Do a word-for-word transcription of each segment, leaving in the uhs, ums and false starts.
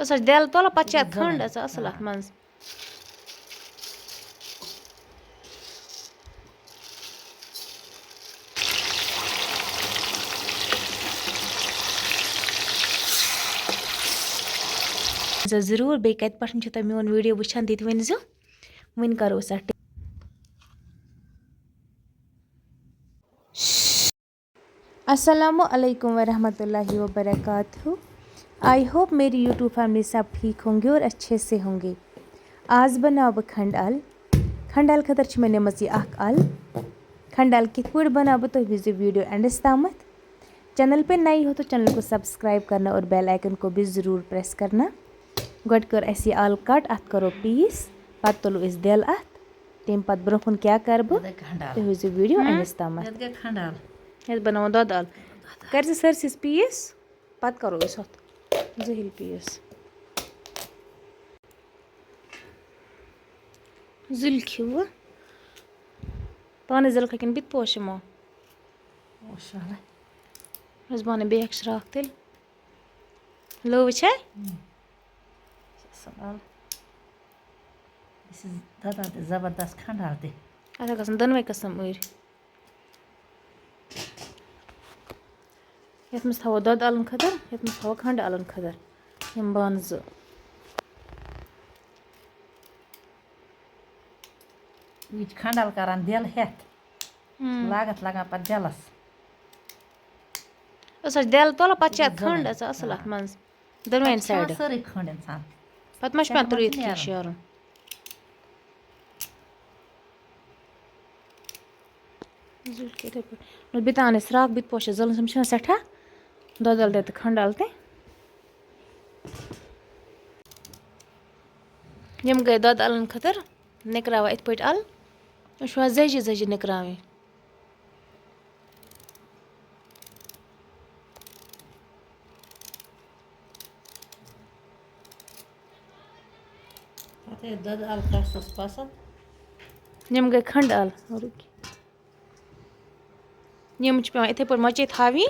أسۍ حظ دٮ۪ل تُلان، پَتہٕ چھِ اَتھ کھنٛڈ اَژان اَصٕل اَتھ منٛز۔ ضروٗر، بیٚیہِ کَتہِ پٮ۪ٹھ چھُ تۄہہِ میون ویٖڈیو وٕچھان، تہِ تہِ ؤنۍ زیو۔ وۄنۍ کَرو أسۍ اَتھ۔ السلام علیکم ورحمۃ اللہ وبرکاتہ۔ آئی ہوپ میری یوٹیوب فیملی سب ٹھیک ہوں گے اور اچھے سے ہوں گے۔ آز بناو بہٕ کھنڈ ال۔ کھنڈ ال خٲطرٕ چھِ مےٚ نِمٕژ یہِ اکھ ال۔ کھنڈ ال کِتھ پٲٹھۍ بناو بہٕ، تُہۍ وٕچھزیو ویٖڈیو اینڈَس تامَتھ۔ چینل پہ نئی ہو تو چینل کو سبسکرائب کرنا اور بیل آئیکن کو بھی ضرور پریس کرنا۔ گۄڈٕ کٔر اَسہِ یہِ ال کٹ، اَتھ کرو پیٖس، پتہٕ تُلو أسۍ دٮ۪ل اَتھ۔ تَمہِ پتہٕ برونٛہہ کُن کیٛاہ کرٕ بہٕ، یَتھ گٔے کھنڈ ال۔ تُہۍ وٕچھزیو ویٖڈیو ہاں؟ اینڈَس تامَتھ۔ یَتھ گٔے کھنڈ ال۔ یَتھ بناوو دۄدٕ ال۔ کٔرۍ زِ سٲرسٕے پیٖس، پتہٕ کرو أسۍ ہُتھ زٔہِل پیٖس۔ زِلکھِ وۄنۍ۔ پانَے زِلکھٕ کِنہٕ بہٕ تہِ پوشہٕ یِمو؟ پوشہٕ والے۔ یۄس بانہٕ بیٚیہِ اکھ شراکھ تیٚلہِ۔ لٲوٕ چھے؟ ہُم۔ چھِ اَصٕل ال۔ یہِ چھِ دَزان تہِ زبردست، کھنٛڈان تہِ۔ اَتھ گژھن دۄنوَے قٕسٕم أرۍ۔ یَتھ منٛز تھاوو دۄدٕ اَلَن خٲطرٕ، یَتھ منٛز تھاوو کھنٛڈٕ اَلَن خٲطرٕ یِم بانہٕ زٕ۔ یہِ چھِ کھنٛڈ ال کران دِل ہٮ۪تھ۔ ہُم۔ لاگَتھ لگان پَتہٕ دِلَس۔ أسۍ حظ دِل تُلان، پَتہٕ چھِ اَتھ کھنٛڈ اَژان اَصٕل اَتھ منٛز۔ دۄنوَے پَتہٕ چھِ کھٮ۪وان سایڈٕ۔ سٲرٕے کھنٛڈ اِنسان۔ پَتہٕ ما چھُ پٮ۪وان سٮ۪ٹھاہ ترٛٲوِتھ کینٛہہ نیران۔ شیرُن؟ زُلکہِ یِتھَے پٲٹھۍ۔ نہ، بیٚیہِ تہِ اَنَے سرٛاکھ، بہٕ تہِ پوشہٕ زٲلَن، یِم چھِنہ سٮ۪ٹھاہ دۄدَل تہِ تہٕ کھنٛڈَل تہِ۔ یِم گٔے دۄدٕ اَلَن خٲطرٕ نِکراوان یِتھ پٲٹھۍ اَلہٕ۔ یِم چھِ پٮ۪وان زٔجہِ زٔجہِ نِکراوٕنۍ۔ پَتہٕ ییٚلہِ دۄدٕ اَلہٕ کَسَس پَسَن۔ یِم گٔے کھنٛڈٕ اَلہٕ۔ رُکہِ۔ یِم چھِ پٮ۪وان یِتھَے پٲٹھۍ مۄچے تھاوٕنۍ۔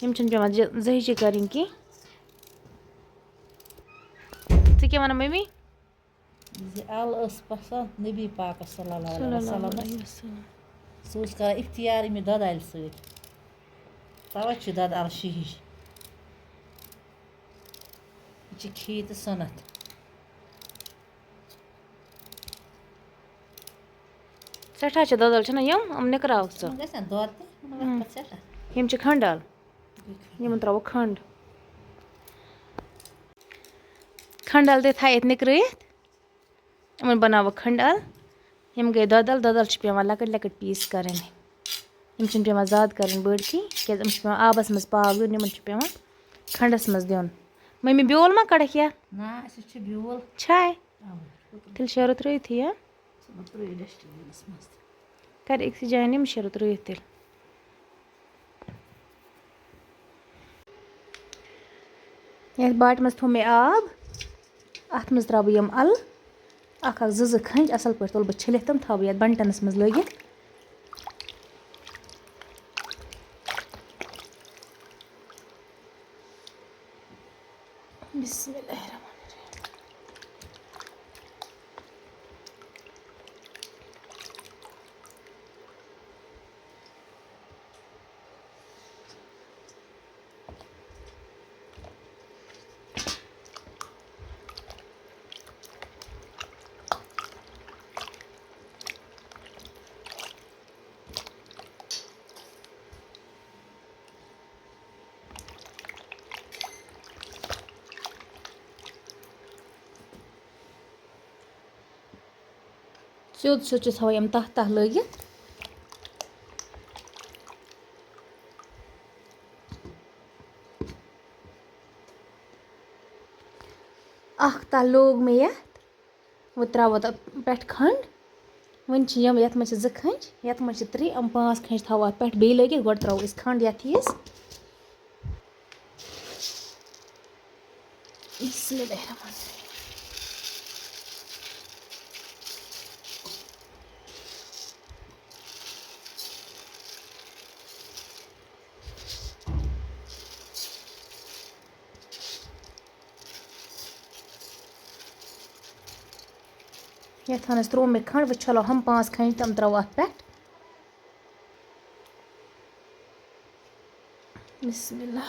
یِم چھِنہٕ پٮ۪وان زِ-، زٕہِجہِ کَرٕنۍ کینٛہہ۔ ژٕ کیٛاہ وَنان مٔمی؟ زِ اَل ٲس پَسنٛد نبی پاکَس صلی اللہ علیہ صلی اللہ وسلمَس۔ علیہ وسلم۔ سُہ اوس کران اِفتِیار ییٚمہِ دۄدٕ اَلہِ سۭتۍ۔ تَوَے چھِ دۄدٕ اَل شِہِج۔ یہِ چھِ کھیٚیہِ تہٕ سُنت۔ سٮ۪ٹھاہ چھِ دۄدٕ اَل، چھِنہ یِم، یِم نِکراوَکھ ژٕ۔ یِمَن گژھِ نا دۄد تہِ، یِمَن گژھِ اۭں۔ پَتہٕ سٮ۪ٹھاہ۔ یِم چھِ کھنٛڈٕ اَل۔ یِمَن ترٛاوو کھنٛڈ۔ کھنٛڈ اَل تہِ تھایہِ اَتہِ نِکرٲیِتھ۔ یِمَن بَناوو کھنٛڈ اَل۔ یِم گٔے دۄدٕ اَل، دۄدٕ اَل چھِ پٮ۪وان لۄکٕٹۍ لۄکٕٹۍ پیٖس کَرٕنۍ۔ یِم چھِنہٕ پٮ۪وان زیادٕ کَرٕنۍ بٔڑۍ کینٛہہ، کیٛازِ یِم چھِ پٮ۪وان آبَس منٛز پاو دیُن، یِمَن چھُ پٮ۪وان کھنٛڈَس منٛز دیُن۔ مٔمی، بیول ما کَڑَکھ یا؟ نہ، اَسہِ چھِ بیول۔ چھاے؟ اَوَے۔ تیٚلہِ شیرو ترٛٲیِتھٕے، یا؟ ژٕ ما ترٛٲیِو ڈسٹبِنَس منٛز تہِ۔ کَر أکسٕے جایہِ نِم شیرو ترٛٲیِتھ تیٚلہِ۔ یَتھ باٹہِ منٛز تھوٚو مےٚ آب، اَتھ منٛز ترٛاوٕ بہٕ یِم اَلہٕ، اَکھ اَکھ زٕ زٕ کھنٛج، اَصٕل پٲٹھۍ تُلہٕ بہٕ چھٔلِتھ تِم، تھاوٕ بہٕ یَتھ بَنٹَنَس منٛز لٲگِتھ۔ بسم اللہ الرحمن الرحیم۔ سیوٚد سیوٚد چھِ تھاوان یِم تَہہ تَہہ لٲگِتھ۔ اَکھ تَہہ لوگ مےٚ یَتھ۔ وۄنۍ ترٛاوو تَتھ پٮ۪ٹھ کھنٛڈ۔ وۄنۍ چھِ یِم، یَتھ منٛز چھِ زٕ کھنٛج، یَتھ منٛز چھِ ترٛےٚ، یِم پانٛژھ کھنٛج تھاوو اَتھ پٮ۪ٹھ بیٚیہِ لٲگِتھ۔ گۄڈٕ ترٛاوو أسۍ کھنٛڈ یَتھ یِیَس۔ بسم اللہ الرحمن الرحیم۔ یَتھ ہَنَس ترٛوو مےٚ کھنٛڈ، وۄنۍ چھَلو ہم پانٛژھ کھنٛڈ تِم ترٛاوو اَتھ پٮ۪ٹھ۔ بسم اللہ۔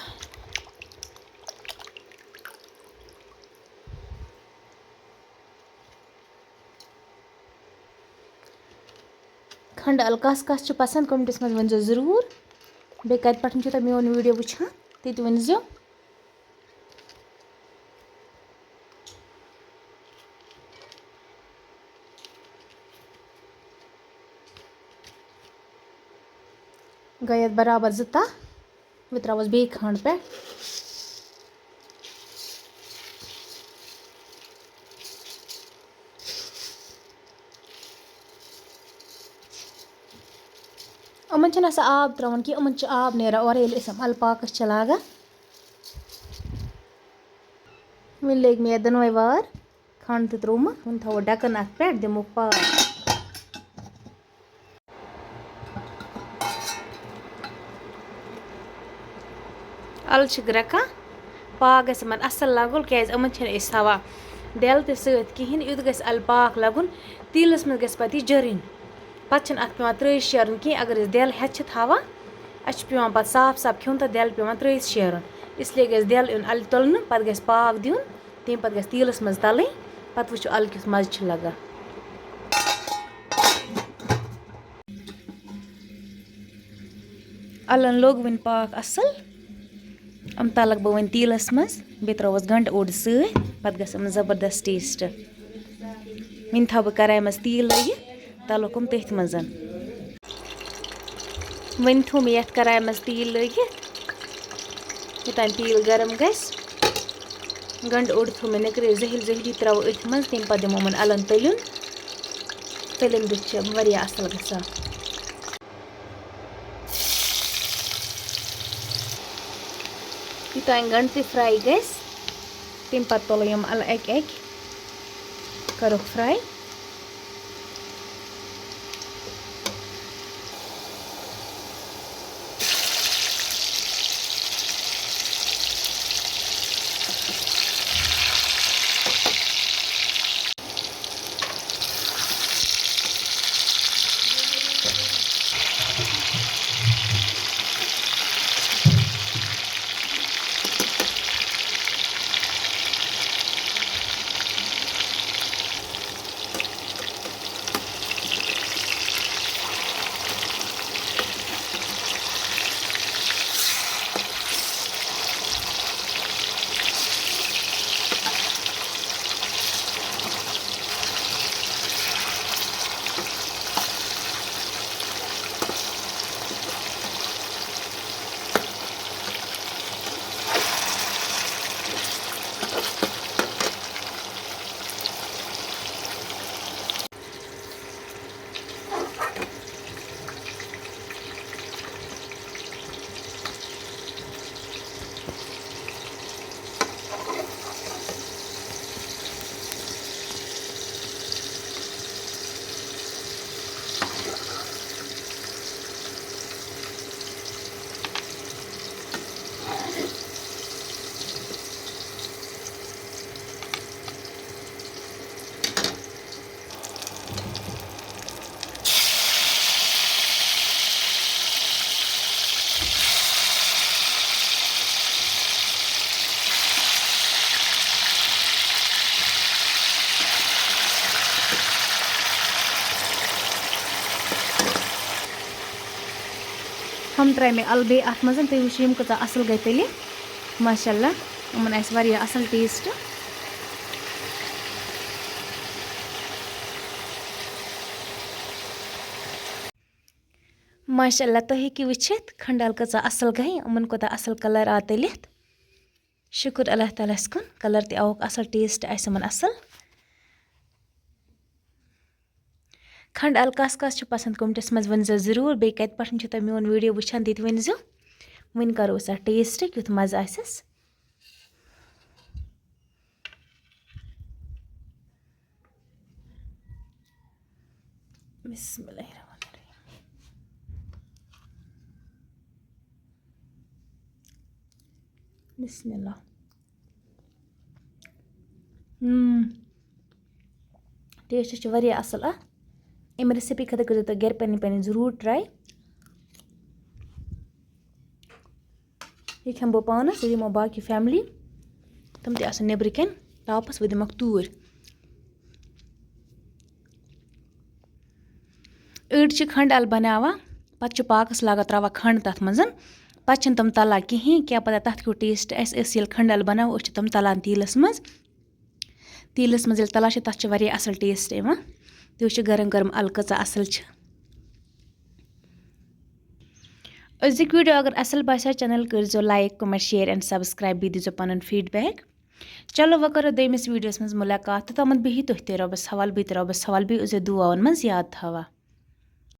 کھنٛڈٕ ال کَس کَس چھِ پَسنٛد، comments منٛز ؤنۍزیو ضروٗر۔ بیٚیہِ کَتہِ پٮ۪ٹھ چھِو تُہۍ میون video وٕچھان، تہِ تہِ ؤنۍزیو۔ گٔے اَتھ برابر زٕ تَہہ۔ وۄنۍ ترٛاوَس بیٚیہِ کھنٛڈ پٮ۪ٹھ۔ یِمَن چھِنہٕ آسان آب ترٛاوُن کینٛہہ، یِمَن چھِ آب نیران اورَے، ییٚلہِ أسۍ یِم اَلہٕ پاکَس چھِ لاگان۔ وۄنۍ لٔگۍ مےٚ یَتھ دۄنوَے وار۔ کھنٛڈ تہِ ترٛوومَکھ، وۄنۍ تھاوو ڈَکَن اَتھ پٮ۪ٹھ، دِمو پاکھ۔ اَلہٕ چھِ گرٛٮ۪کان، پاکھ گژھِ یِمَن اَصٕل لَگُن، کیٛازِ یِمَن چھِنہٕ أسۍ تھاوان دٮ۪ل تہِ سۭتۍ کِہیٖنۍ۔ یُتھ گژھِ اَلہٕ پاکھ لَگُن، تیٖلَس منٛز گژھِ پَتہٕ یہِ جٔرٕنۍ۔ پَتہٕ چھِنہٕ اَتھ پٮ۪وان ترٛٲوِتھ شیرُن کینٛہہ۔ اگر أسۍ دٮ۪ل ہٮ۪تھ چھِ تھاوان، اَسہِ چھُ پٮ۪وان پَتہٕ صاف صاف کھیوٚن تہٕ دٮ۪ل پٮ۪وان ترٛٲوِتھ شیرُن۔ اِسلیے گژھِ دٮ۪ل یُن اَلہٕ تُلنہٕ، پَتہٕ گژھِ پاکھ دیُن، تَمہِ پَتہٕ گژھِ تیٖلَس منٛز تَلٕنۍ، پَتہٕ وٕچھو اَلہٕ کیُتھ مَزٕ چھُ لَگان۔ اَلَن لوٚگ وۄنۍ پاکھ اَصٕل۔ یِم تَلَکھ بہٕ وۄنۍ تیٖلَس منٛز، بیٚیہِ ترٛاوَس گَنٛڈٕ اوٚڑ سۭتۍ، پَتہٕ گژھِ یِمَن زَبردست taste۔ وۄنۍ تھاوٕ بہٕ کَرایہِ منٛز تیٖل لٲگِتھ، تَلُکھ یِم تٔتھۍ منٛز۔ وۄنۍ تھوٚو مےٚ یَتھ کَرایہِ منٛز تیٖل لٲگِتھ، یوٚتام تیٖل گرم گژھِ۔ گَنٛڈٕ اوٚڑ تھوٚو مےٚ نِکرٲوِتھ زٔہِل زٔہِلی، ترٛاوٕ أتھۍ منٛز، تَمہِ پَتہٕ دِمو یِمَن اَلَن تٔلیُن۔ تٔلیُن بٕتھِ چھِ واریاہ اَصٕل گژھان۔ یوٚتام گَنٛڈٕ تہِ fry گژھِ، تَمہِ پَتہٕ تُلو یِم اَلہٕ اَکہِ اَکہِ، کَرُکھ fry۔ ہم ترٛایہِ مےٚ اَلہٕ بیٚیہِ اَتھ منٛز، تُہۍ وٕچھِو یِم کۭژاہ اَصٕل گٔے تٔلِتھ۔ ماشاء اللہ، یِمَن آسہِ واریاہ اَصٕل taste۔ ماشاء اللہ، تُہۍ ہیٚکِو وٕچھِتھ کھنٛڈٕ اَلہٕ کۭژاہ اَصٕل گٔے، یِمَن کوٗتاہ اَصٕل colour آو تٔلِتھ۔ شُکُر اللہ تعالیٰ ہَس کُن، colour تہِ آوُکھ اَصٕل، taste آسہِ یِمَن اَصٕل۔ کھنٛڈٕ اَلہٕ کَس کَس چھِ پَسنٛد، comments منٛز ؤنۍزیو ضروٗر۔ بیٚیہِ کَتہِ پٮ۪ٹھ چھِو تُہۍ میون video وٕچھان، تہِ تہِ ؤنۍزیو۔ وۄنۍ کَرو أسۍ اَتھ taste، کیُتھ مَزٕ آسٮ۪س۔ بسم اللہ الرحمن الرحیم۔ بسم اللہ۔ ہم۔ ٹیسٹ چھُ واریاہ اَصٕل اَتھ۔ اَمہِ ریسِپی خٲطرٕ کٔرۍزیو تُہۍ گَرِ پنٕنۍ پنٕنۍ ضروٗر ٹراے۔ یہِ کھٮ۪مہٕ بہٕ پانَس، یہِ دِمو باقٕے فیملی، تِم تہِ آسَن نیٚبرٕ کَنۍ تاپَس، بہٕ دِمَکھ توٗرۍ۔ أڑۍ چھِ کھنٛڈ ال بَناوان، پَتہٕ چھِ پاکَس لاگان ترٛاوان کھنٛڈ تَتھ منٛز، پَتہٕ چھِنہٕ تِم تَلان کِہیٖنۍ، کیٛاہ پَتہ تَتھ کیُتھ ٹیسٹ آسہِ۔ أسۍ ییٚلہِ کھنٛڈ ال بَناوو، أسۍ چھِ تِم تَلان تیٖلَس منٛز۔ تیٖلَس منٛز ییٚلہِ تَلان چھِ، تَتھ چھِ واریاہ اَصٕل ٹیسٹ یِوان۔ تُہۍ وٕچھِو گرم گرم اَلہٕ کۭژاہ اَصٕل چھِ۔ أزیُک ویٖڈیو اگر اَصٕل باسیو، چینل کٔرۍزیو like، comment، share and subscribe، بیٚیہِ دیٖزیو پَنُن feedback۔ چلو، وۄنۍ کَرو دوٚیمِس ویٖڈیوَس منٛز مُلاقات۔ توٚتامَتھ بِہِو تُہۍ تہِ رۄبَس حوال، بہٕ تہِ رۄبَس حوال، بیٚیہِ ٲسۍزیو دُعاوَن منٛز یاد تھاوان۔